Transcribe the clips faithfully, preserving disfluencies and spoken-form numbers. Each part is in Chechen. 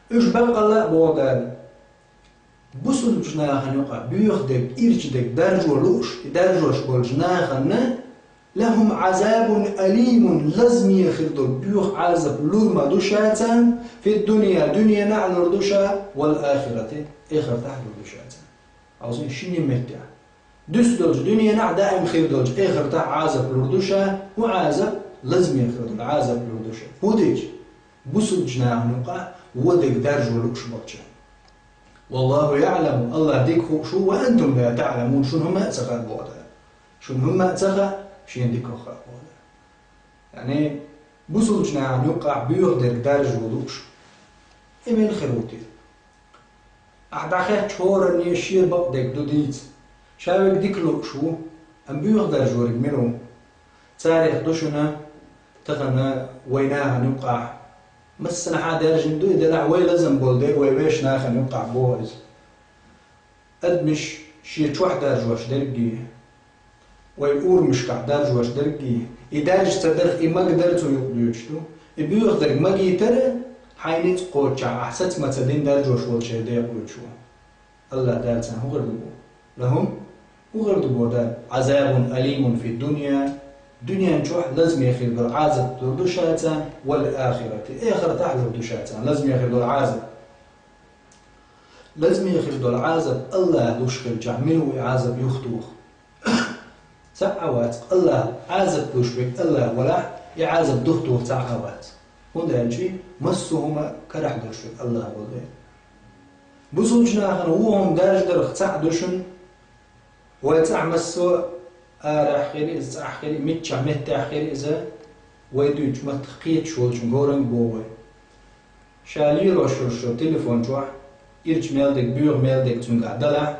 Уьш баккъалла а боху Дала. Бусулбачу нахана юкъа боьха дерг, ирча дерг даржо лууш, и даржош болчу нахана «لهم عذاب أليم», лазаме хир долу боьха Ӏазап лур ма ду ша царна, «في الدنيا», дуьненахь а лур ду ша, «والآخرة», эхартахь а лур ду ша царна. Хьовсийша, шина меттехь. Дуьсу долчу дуьненахь даим хир долчу эхартахь Ӏазап лур ду ша, хӀун Ӏазап? Лазаме хир долу Ӏазап лур ду ша. ХӀун дича? Бусулбачу нахана юкъа вон дерг даржо лууш болчу. «والله يعلم», Аллах дика хууш ву, «وأنتم لا تعلمون», шуна хӀумма а ца хаьа боху Дала. Шуна хӀумма а ца хаьа, шена дика хаьа боху Дала. Яъни, бусулбачу нахана юкъахь боьха дерг даржо лууш. И мила хир ву те? Ахь дӀахаьттачу хӀоранне шен бакъдерг ду дийца. Ша верг дика лууш ву, амма боьха даржориг мила ву? Царех ду шуна тахана вай нахана юкъахь. Массанхьа даьржина ду и делахь, вай лазам болу дела, вай вешан нахана юкъахь боху иза. Адамаш шен чохь даржош дерриге, вай урамашкахь даржош дерриге, и даржа ца дарх, и магадара цу юкъа дуьйцуш ду. И боьха дерг магийтара, хьайн ницкъ кхоччехь ахь саца ма ца дина даржош волу шайн декъа вуьйцуш ву. Аллах Дала царна хӀун хир ду боху? «لهم», хӀун хир ду боху Дала? «عذاب أليم في الدنيا», дуьнен чохь лазаме хир долу Ӏазап лур ду ша царна, «والآخرة», эхартахь лур ду ша царна лазаме хир долу Ӏазап. Лазаме хир долу Ӏазап Аллах луш хилчахь, мила ву и Ӏазап юхатоха? Цхьа а вац, Аллах Ӏазап луш верг Аллах валахь, и Ӏазап юхатоха цхьа а вац. ХӀунда аьлча массо а хӀума карахь долуш верг Аллах волу дела. Бусулбачу нахана вон хӀума даржадарх цхьаъ ду шуна, вай цӀахь массо а, арахь хир иза, цӀахь хир, миччахь меттехь хир иза, вай дуьйцучу маттах кхеташ волчун горанга боху вай. Ша лелош йолу шо телефон чохь ирча мел дерг, боьха мел дерг цуьнгахь далахь,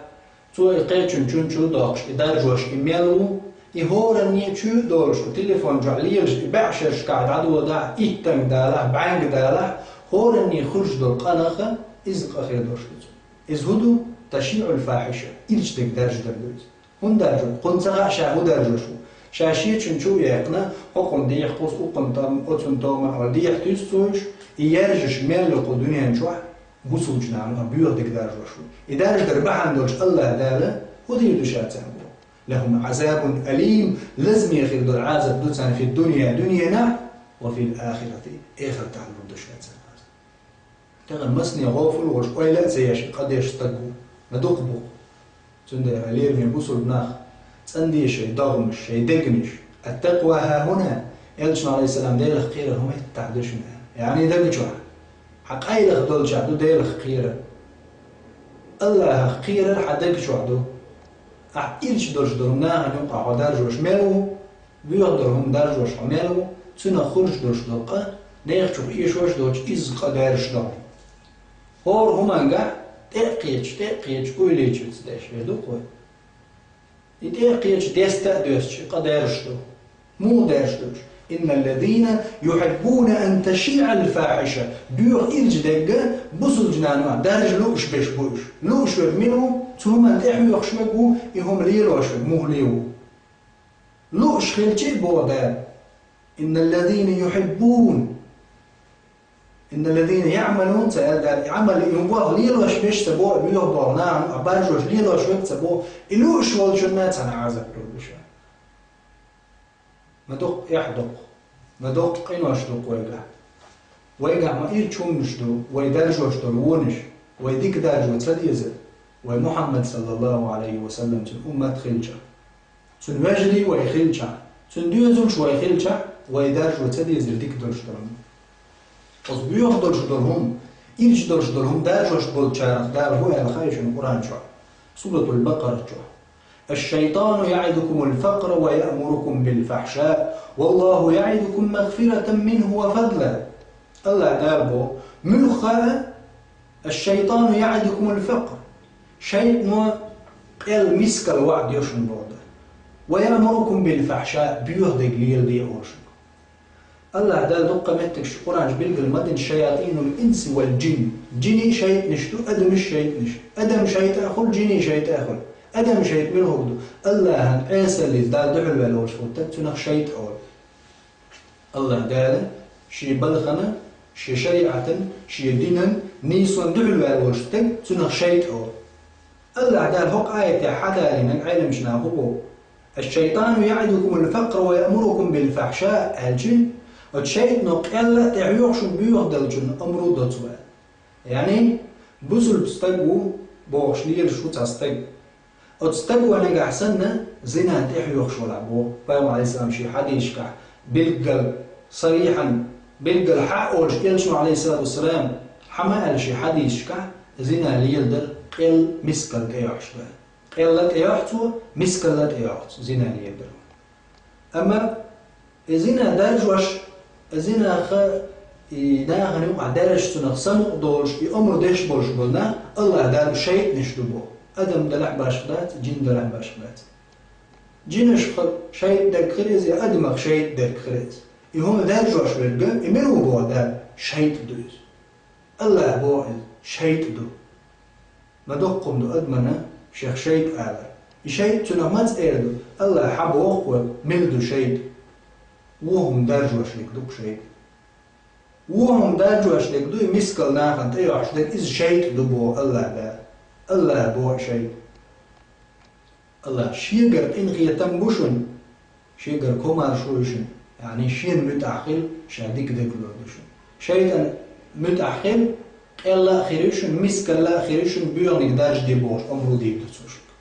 цо и кхечун чун чу доккхуш, и даржош и мел ву, и хӀоранне чу а долуш, и телефон чохь лелаш, и баьӀшерашкахь дӀадодахь, иттанга далахь, бӀаьнга далахь, хӀоранне хуьлуш долу къинах иза къа хир долуш ду цунна. Иза хӀун ду? «تشييع الفاحشة», ирча дерг даржадар ду иза. ХӀунда даржо? Кхунна ца хаьа ша хӀун даржош ву. Ша шечун чу а яьккхина, хӀокхунна дехьа кхуза, укхунна там, оцунна тома а, дехьа туьйсу цо уьш, и яьржаш мел ю кху дуьнен чохь, бусулбачу нахана боьха дерг даржош ву. И даржадар бахьана долуш Аллах Дала хӀун дийр ду ша царна боху? «لهم عذاب أليم», лазаме хир долу Ӏазап ду царна «في الدنيا», дуьненахь, «وفي الآخرة», эхартахь лур ду ша царна Ӏазап. Тахана масане гӀофал а волуш, ойла а ца еш, къа деш стаг ву, ма дукха бу. Цундела, лераме бусулба нах, цӀандеша шайн догӀмаш, шайн дегнаш. «التقوى ها هنا», Элчано, Ӏалайхиссалам, Делах кхерар хӀума хӀеттахь ду шуна. Яъни даг чохь. Хьан къайлаха долчохь ду Делах кхерар. Аллахах кхерар хьан даг чохь ду. Ахь ирча долуш долу нахана юкъахь хьо даржош мел ву, боьха долу хӀума даржош хьо мел ву, цунах хуьлуш долуш долу къа, нехан чуьра эшош доцуш, изза къа даьржаш ду хьуна. ХӀора хӀумангахь тӀе а кхеташ, тӀе а кхеташ, уйлийчуьца деш хир ду-кх вай. И тӀе а кхеташ, деста а доьстуш, и къа даьржаш ду. Муха даьржаш ду уьш? «إن الذين يحبون أن تشيع الفاحشة», боьха ирча дерг бусулбачу нахана даржа лууш берш бу уьш. Лууш верг мила ву? Цу хӀуманна тӀе хьоьхуш верг ву, и хӀума лелош верг муххале ву. Лууш хилча а боху Дала. «إن الذين يحبون». «إن الذين يعملون», ца аьлла Дала, и Ӏамал, и хӀума боху лелош берш ца боху, и муьлха боху нахана, а баржош лелош верг ца боху, и лууш волчунна цхьана Ӏазап лур ду ша. Ма дукха эхь ду-кх, ма дукха къинош ду-кх вайгахь. Вайгахь ма ирча хӀуманаш ду, вай даржош долу вонаш, вай дика даржо ца дезар, вай Мухьаммад, саллаллаху Ӏалайхи ва саллам, цуьнан уммат хилча. Цуьнан вежарий вай хилча, цуьнан доьзалш вай хилча, вай даржо ца дезар дика долуш долу хӀума. Оцу боьха долуш долу хӀума, ирча долуш долу хӀума даржош болчарах Дала хӀун аьлла хаьа шуна Къуръан чохь? Суратул Бакъара чохь. «الشيطان يعدكم الفقر ويأمركم بالفحشاء والله يعدكم مغفرة منه وفضلا». Аллах Дала боху, муьлхха а, «الشيطان يعدكم الفقر». Шайтано къел мискал ваӀда йо шуна боху Дала. «ويأمركم بالفحشاء», боьха дерг леладе олу шуна. Аллах Дала дуккха меттигаш Къуръан чу билгал ма дина: «شياطين الإنس والجن». Жинийн шайтӀанаш ду, адамийн шайтӀанаш. Адамийн шайтӀа а хуьлу, жинийн шайтӀа а хуьлу. Адамийн шайтӀа мила хӀума ду? Аллахьан Ӏесаллица Далла дуьхьал ваьлла волуш хӀуттаг, цунах шайтӀа олу. Аллах Дала шен балхана Шен шариӀатан, шен динан нийсонан дуьхьал ваьлла волчу стаг, цунах шайтӀа олу. АллахӀ Дала хӀокху аятехь хьадалийнарг Ӏеламчу наха хӀун боху: «Аш-шайтӀану яӀидукумул факъра ва яъмурукум бил фахьшаъ», аьлча, оцу шайтӀано къелла а тӀехьоьху шуна боьха деллачунна омра а до цо аьлла. Яъни, бусулба стаг ву бохуш лелаш ву цхьа стаг. Оцу стага нагахь санна зина тӀехьоьхуш валахь боху Пайхамар, Ӏалайхиссалам, шен хьадисашкахь, билггал, сарихьан, билггал хьаъ олуш, элчано, Ӏалайхиссалату вассалам, хьан ма аьлла шен хьадисашкахь, зина леладар къелла, мискалла тӀейохьуш ду. Къелла тӀейохьу цо, мискалла тӀейохьу цо зина леладар. Амма и зина даржош, и зинах, и нахана юкъахь даьржаш, цунах самукъа долуш, и омра деш болуш болу нах АллахӀ Дала шайтӀанаш ду боху. Адам далахь башха дац, жин далахь башха дац. Жинашха шайтӀа дерг хир иза, я адамах шайтӀа дерг хир иза. И хӀума даржош верг, и мила ву боху Дала? ШайтӀа ду иза. АллахӀа боху иза, шайтӀа ду. Ма доккха хӀума ду адамана шех шайтӀа алар. И шайтӀа цунах маца эр ду? АллахӀа хьан боху вай, мила ду шайтӀа? Вон хӀума даржош дерг ду-кх шайтӀа. Вон хӀума даржош дерг ду, и мискалла нахана тӀейохьуш дерг, иза шайтӀа ду боху АллахӀ Дала. АллахӀа боху шайтӀа. АллахӀ шегара къинхетам бу шуна, шегара комаьршо ю шуна, яъни шена муьтӀахь хила, ша дика дерг лур ду шуна. ШайтӀана муьтӀахь хила, къелла а хир ю шуна, мискалла а хир ю шуна, боьханиг даржаде бохуш омра дийр ду цо шуьга.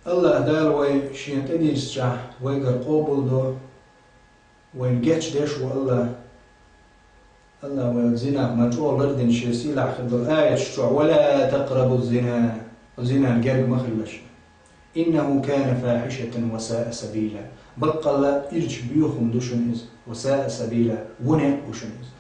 АллахӀ Дала вай шена тӀедирзичахь, вайгара къобалдо, вайна гечдеш ву АллахӀ. АллахӀа вай зинах ма чӀогӀа лардина шен сийлахь хир долу аяташ чохь: «Ва ла такърабу зина», зинан герга ма хила шуна. «Иннаху кана фахьишатан ва саа сабила». Баккъалла а ирча боьха хӀума ду шуна иза, ва саа сабила, вон некъ ву шуна иза.